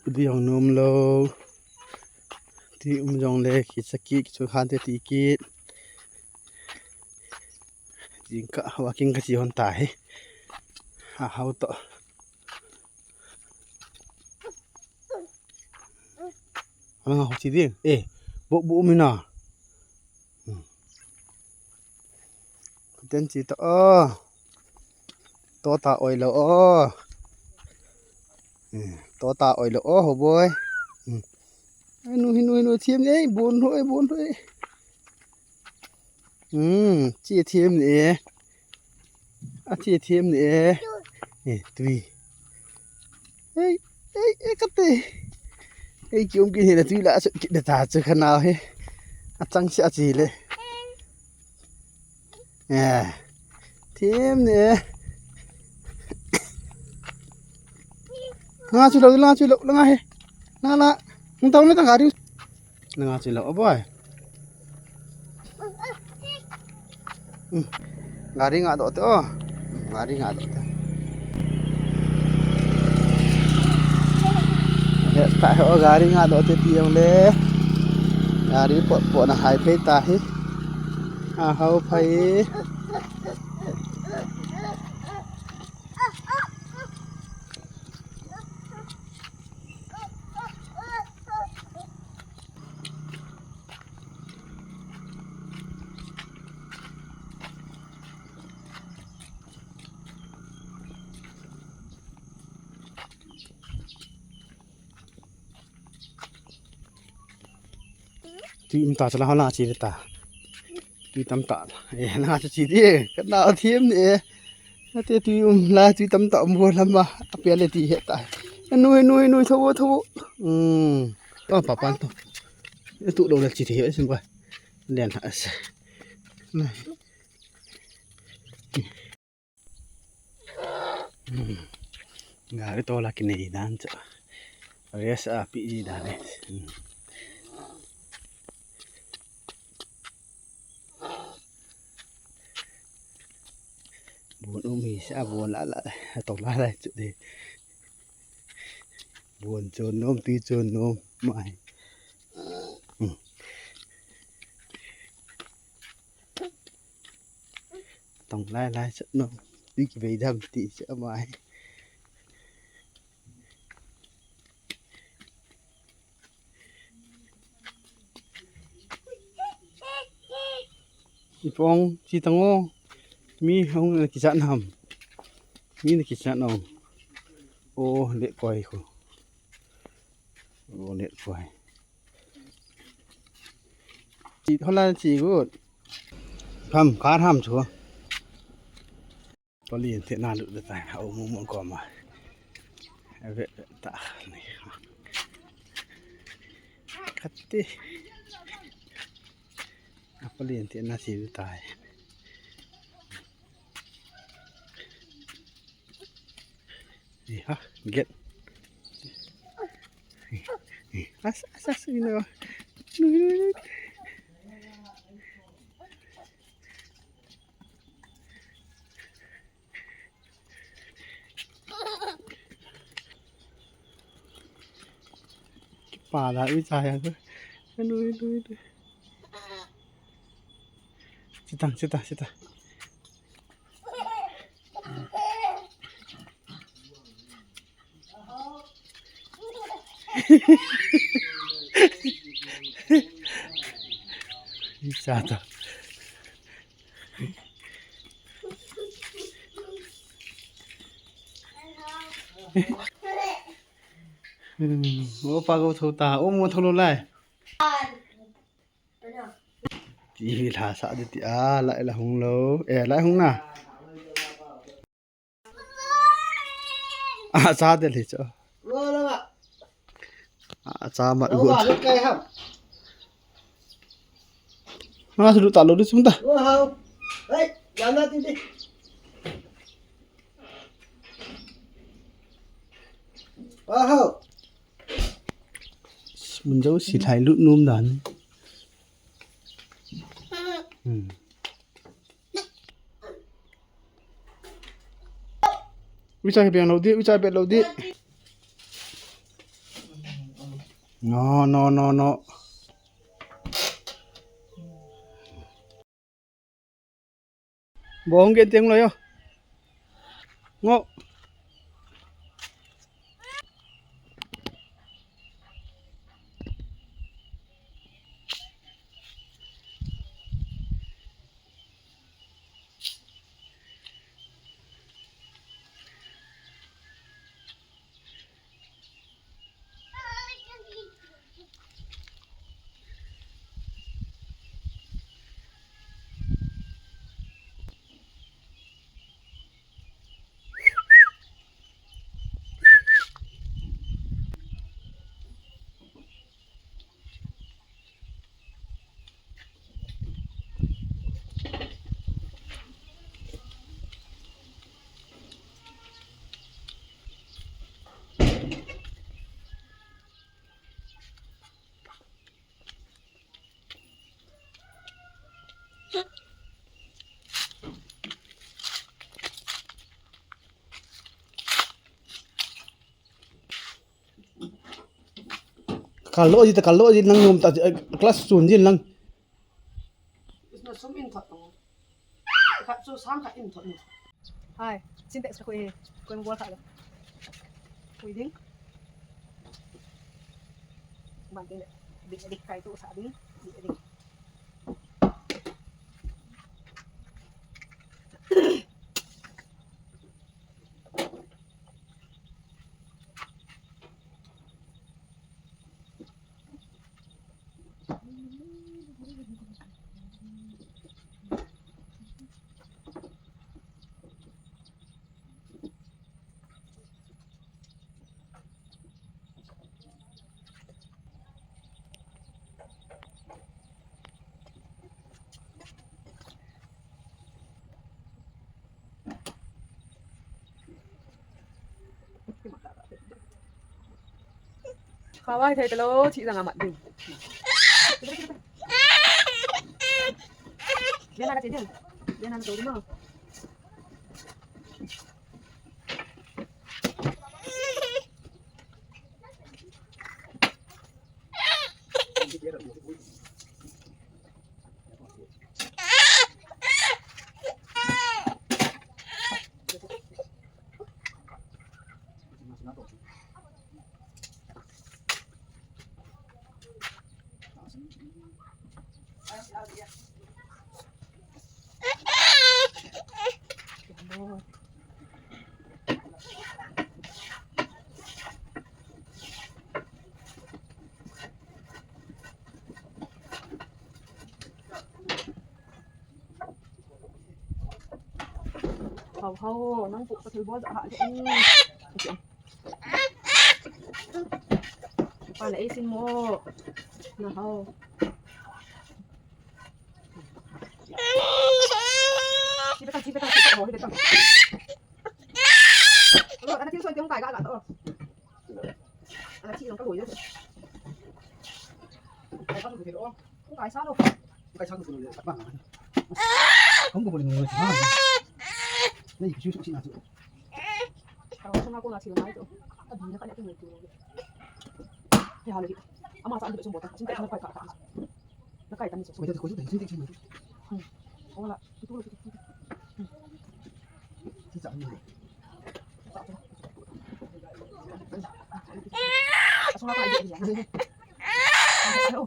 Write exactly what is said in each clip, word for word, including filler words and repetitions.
Udi jong nom lou. Tui um jongle kicha kit, kichu khante ti kit. Jingkah walking kache hon tahi. Ahao toh. Alanga ho che ding. Eh, bo bo um ina. Hmm. Ten che ta o. To ta oi lou o. Hmm. To ta oi lou o, ho boi. Hmm. Ai, nu hi, nu hi, nu thiem ni, ei, bon ho, ei, bon ho, ei. Hmm, che thiem ni, eh. A che thiem ni, eh. Eh, tui. Ei, ei, ei, kate. Ei, kium kin hi na tui la, chu, ki da ta, chu khanau hi. A chang se a che le. Eh. Thiem ni. Langa chu lou, langa chu lou, langa he. La, la. Hung tau le ta gari. Langa chu lou, o boi. Hmm. Gari nga doh te o. Gari nga doh te. He ta he o, gari nga doh te ti jongle. Gari po po na hai phei tahi. Ahao phei. Tui um ta, chala hola che ta. Tui tam ta. Eh, na chu che di. Kana thiem ni. Ate tui um la, tui tam ta um ho lama. Apia le ti he ta. Nui, nui, nui, tho, tho. Hmm. To pa pan to. Tu lo le che di he sim ba. Len ha se. Hmm. Gari tola kinei dan chu. Rest a pe ji dan e. Hmm. Bon um hi sa, bon la la, tola la chu de. Bon chon nom, tui chon nom mai. Hmm. Tong lai lai chat nom. Tui kivei dam ti chat mai. Ipong, chi tango. Mi hong na kichat nam. Mi na kichat nom. O, le koi ko. O, le koi. Chi hola chi gut. Pham, kar ham chu. Pali ante na lut tai, au mu mu ko ma. Ave ta ni. Kati. Pali ante na si tai. Iha, get. As, as, as, you know. Kipa da, ui, cha ya. Anu, ui, ui, ui. Sitang, sitang, sitang. Sata. Hmm, o pa ko tho ta, o mo tho lo lai. Ti hi la sa de ti a, la la hung lo. Eh, la hung na. A sa de le cho. A sa ma go. Ma su ta lo de sung ta. Mun jo si thai lut num dan. Hmm. Uicha ke piang lo di, uicha bet lo di. No, no, no, no. Bong ke tiang lo yo. Ngo. Kalo ji ta, kalo ji nang nom ta, eh, class sun ji nang. Isna sum in thot nang. Khat chu sam khat in thot nang. Hai, Sintex ka khui hi. Khui mo bol kha lo. Khui ding. Ban ding le. Dik, dik kai tu sa ding. Dik, dik. Kawai thei talo, thi jang amat ding. Dia na ka che ding. Dia na ka che ding. Hau, hau, nang pu ka thil bol ja ha de. Pa na ei sin mo. Na hau. Chi pe ta, chi pe ta, chi pe ta, chi pe ta. Lo, ana thil soi tiang kai ga ga to. Ana chi long ka lo yo. Kai ka lo ke lo. Kai sa lo. Kai sa lo ke lo. Ba. Không có một người. Này, cái suy sụp xịn là sụp. Kalau sama aku nasi rumah itu, tadi nak ada tu itu. Ya, lagi. Ama sa ang sumbo ta, sinta na kai ka. Na kai ta ni so. Wait, wait, wait, wait, wait, wait. Hmm. Wala, itu lo. Hmm. Sinta ni. Asal apa ini? Ayo.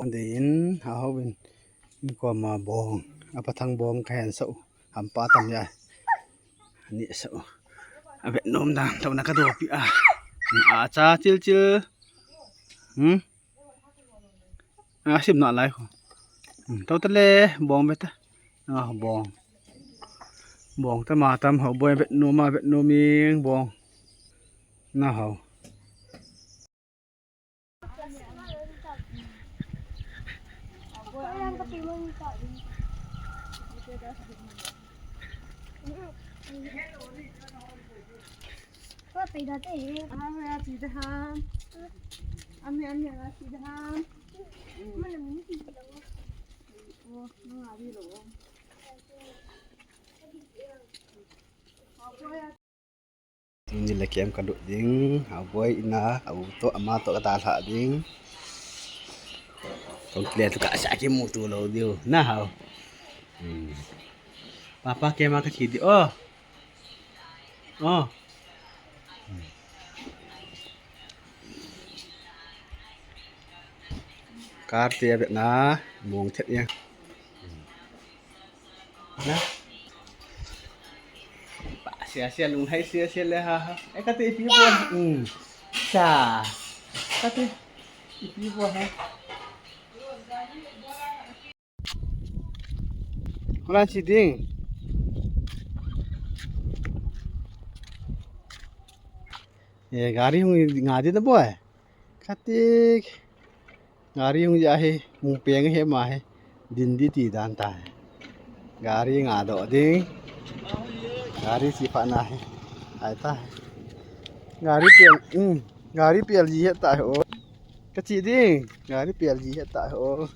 Dei in, a hau in, in koma bong, a pathang bong ka hen sau, hampa tam ya. Ani sa u. Avet nom dan, tona kadopi a. Acha chil chil. Hmm? Asim nalai khu. Hmm, to tale, bong beta. Ah, bong. Bong tama tam ho, boi vet nom a, vet nom ing, bong. Na ho. Tuni le kem kalut ding, aboi ina, au to, ama to kadalha ding. Kong kile tu kasa kimu tu lou diu. Na hao. Hmm. Papa kem a kachi di. Oh. Oh. Kar te abet na, mong thet ya. Na. Pa, sia, sia, lung hai, sia, sia, le, ha, ha. Eh, kati, ipi bo. Hmm. Sa. Kati, ipi bo, ha. Hola, si ding. Eh, gari hung nga di na boy. Kati. Gari hung ja hi, mung peng hi ma hi. Din di ti dan ta hi. Gari nga do ding. Gari si pa na hi. Ai ta hi. Gari pel, hmm, gari pel ji hi ta hi o. Kachi ding. Gari pel ji hi ta hi o.